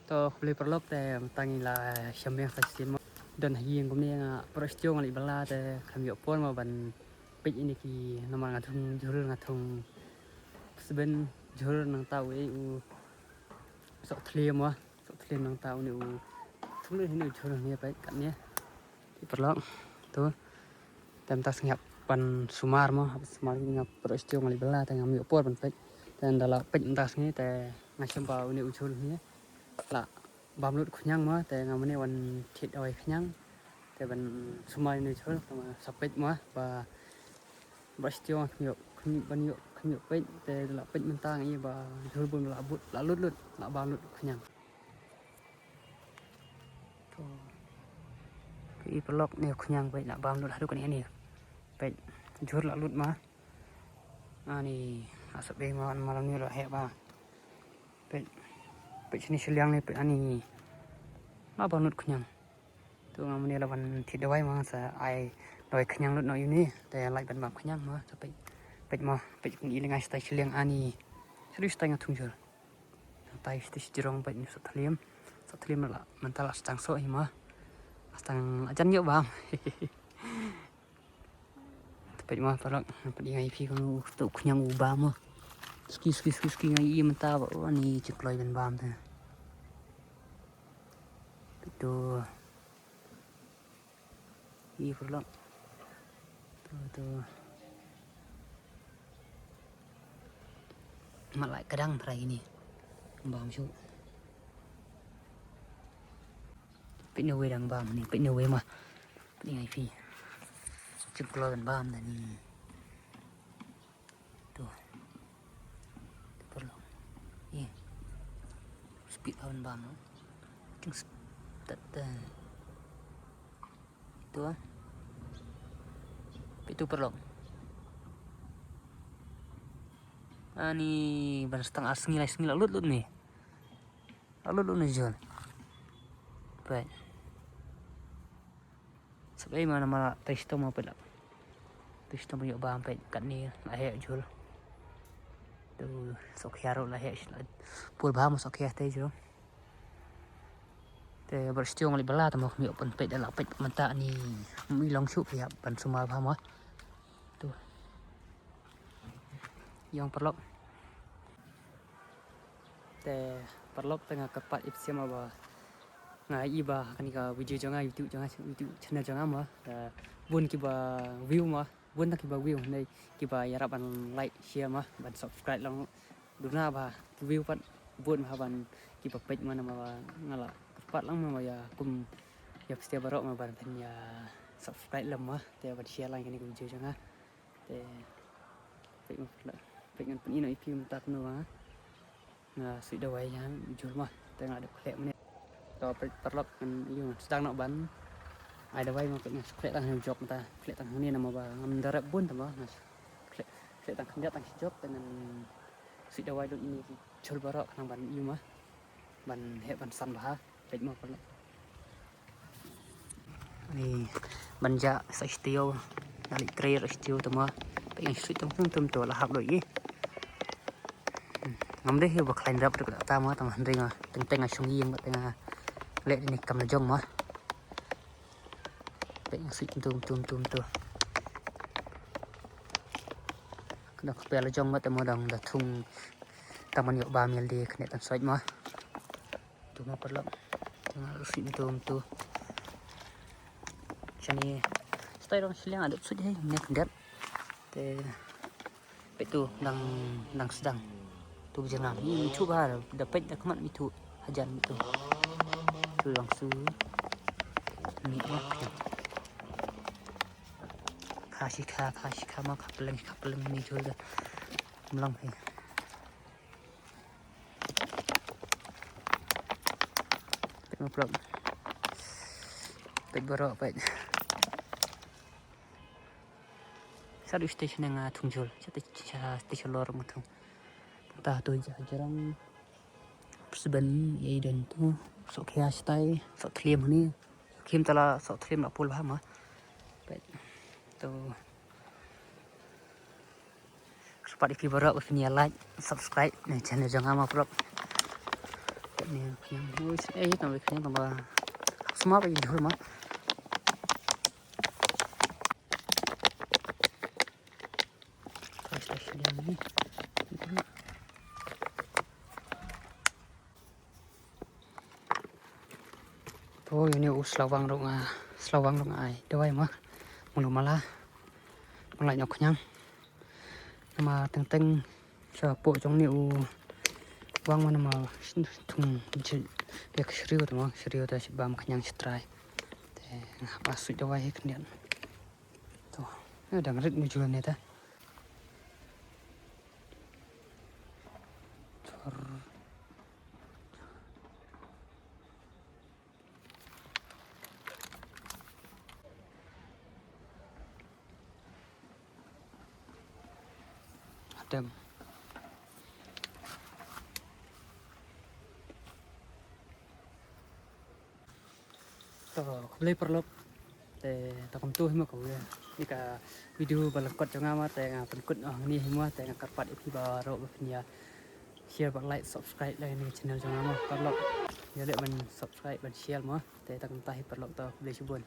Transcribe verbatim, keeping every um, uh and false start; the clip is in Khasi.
To khublei paralok, te mynta ngi la shong biang sa shisien mo. Don ha ïing kumne nga, paralok, shuh nga leit bylla te kam ïoh por mo ban peit ïa kine ki, namar nga thung jhur, nga thung pyrshah jhur, nangta u, u soh thylliej mo, soh thylliej nangta une u thung ne une u jhur ne, peit katne. Te paralok, to. Te mynta sngi hap ban sumar mo, hap sumar, nga, paralok, shuh nga leit bylla te ngam ïoh por ban peit. Te ynda la peit mynta sngi te nga shem ba une u jhur ne la bam lut khñiang mo, te nga mane wan thied dawai khñiang. Te ban sumar une u jhur, te ma sa peit mo ba, ba shuh nga kham ïoh, kham ïoh ban ïoh, kham ïoh peit, te la peit mynta nga ïohi ba jhur bun la but, la lut lut, la bam lut khñiang. To. Peit paralok, ne khñiang peit la bam lut haduh kane ne. Peit jhur la lut mo. Ani, asa peit mo, an malam ne la heh ba. Peit, peit shane shiliang ne, peit ani. La bam lut khñiang. To nga mane la wan thied dawai mo, sa ai dawai khñiang lut noh ïa une. Te lait ban bam khñiang mo, sa peit. Peit mo, peit, i lyngngai shatai shiliang ani. Shaduh shatai nga thung jhur. Shatai shatai shajrong peit, soh thylliej. Soh thylliej la, mynta la sdang soh hi mo. Sdang ajan ïoh bam. Peit mo paralok, peit, nga ïohi phi, kumno u khñiang u bam mo. Suki, suki, suki, suki, nga ïohi mynta ba, oh, ani jingkloi ban bam te. Peit to. Ïohi paralok. To, to. Mat lai ka dang trai ne. Bam shuh. Peit ne wei dang bam ne, peit ne wei mo. Peit ne ïohi phi. Jingkloi ban bam da ne. To. To paralok. Ïa. Speed ban bam no. Jing sp-, tat, tat. To. Peit to paralok. Ani ban sdang ar sngi lai sngi la lut lut ne. La lut lut ne jhur. Peit. Sa peit mo, namar la tei shitom mo peit la. Tei shitom ïoh bam peit katne la heh jhur. To soh khia ruh la heh, la pul bam soh khia te jhur. Te paralok, shuh nga leit bylla te mo, kham ïoh pyn peit da la peit mynta ni. Ym long shuh, phi hap ban sumar bha mo. To. Ïa paralok. Te paralok, te nga kyrpad ïa phi sha mo ba nga ïohi ba ha kane ka video jong nga, YouTube jong nga, YouTube channel jong nga mo, te bun kiba view mo, bun tang kiba view, ne kiba ïarap ban like, share mo, ban subscribe lang. Duna ba ki view pat bun mo, ban kiba peit mo, namar ba nga la kyrpad lang mo ïa kum ïa phi sha baroh mo ban pyn ïa subscribe lang mo, te ban share lang ïa kane ka video jong nga. Te peit mo paralok, peit ngan pyni noh ïa phi mynta kumno ba nga suit dawai ïa u jhur mo, te nga dep khleh mynne. To peit paralok, ngan ïa sdang noh ban ai dawai mo, peit nga shu khleh tang hangne jop mynta, khleh tang hangne namar ba ngam da rep bun te mo, nga khleh, khleh tang khyndiat tang shi jop, te ngan suit dawai lut ïa kine ki jhur baroh khnang ban ïa mo. Ban heh ban san bha. Peit mo paralok. Ni ban jah sa shtiew. Nga leit trei sa shtiew te mo. Peit nga shu suit tum tum tum to la hap lut ïa. Ngam dei hi ba khlaiñ rep rep ta mo, tang hynrei nga teng teng nga shong ïing ba teng nga leh ni kam la jong mo. Peit nga suit tum tum tum to. Kane ka pela jong mo te mo dang da thung. Tang ban ïoh bam ïalade kane tang soit mo. To mo paralok. Tang suit to to. Shane. Stai dang shiliang adep suit hi ne khyndiat. Te peit to dang, dang sdang. To jingam. Ni mithuh bha da peit da khmat mithuh. Hajan mithuh. To dang su. Ni mo. Kha shi kha, kha shi kha mo, kha pleng, kha pleng ni jhur da. Mlang hi. Peit mo paralok. Peit baroh peit. Sa du station nga thung jhur, sa station lor mo thung. Ta tu ja jarang. Pyrshah ban ïa don tu. Sok khia stai, sok thlim ni. Khim tala, sok thlim la pul bha mo. Peit. Tu. Kyrpad ïa phi baroh ba phin ïa like, subscribe ne channel jong nga mo paralok. Te Ni khñiang. Ui, eh, tang khñiang tang ba. Sma ba jhur ma. Guys, ta shiliang ni. To, ïa une u slawang ruh nga, slawang ruh nga ai dawai ma. Mulu mala. Mala ñiuh khñiang. Namar teng teng shapoh jong une u wang ma namar thung jit ïa ka shriew te ma, shriew te shibam khñiang shatrai. Te nga hap suit dawai hi khyndiat. To, eh, dang rit mujur ne ta. Chor. Adem. To, khublei paralok. Te, to kumtu hi ma ka wi. Ni ka video ba lyngkot jong nga ma, te nga pynkut noh hangne hi ma, te nga kyrpad ïa phi baroh ba phin ïa share bad like, subscribe la ïa kane ka channel jong nga ma, paralok. Ïa leh ban subscribe, ban share ma. Te, to kumta hi paralok to, khublei shibun.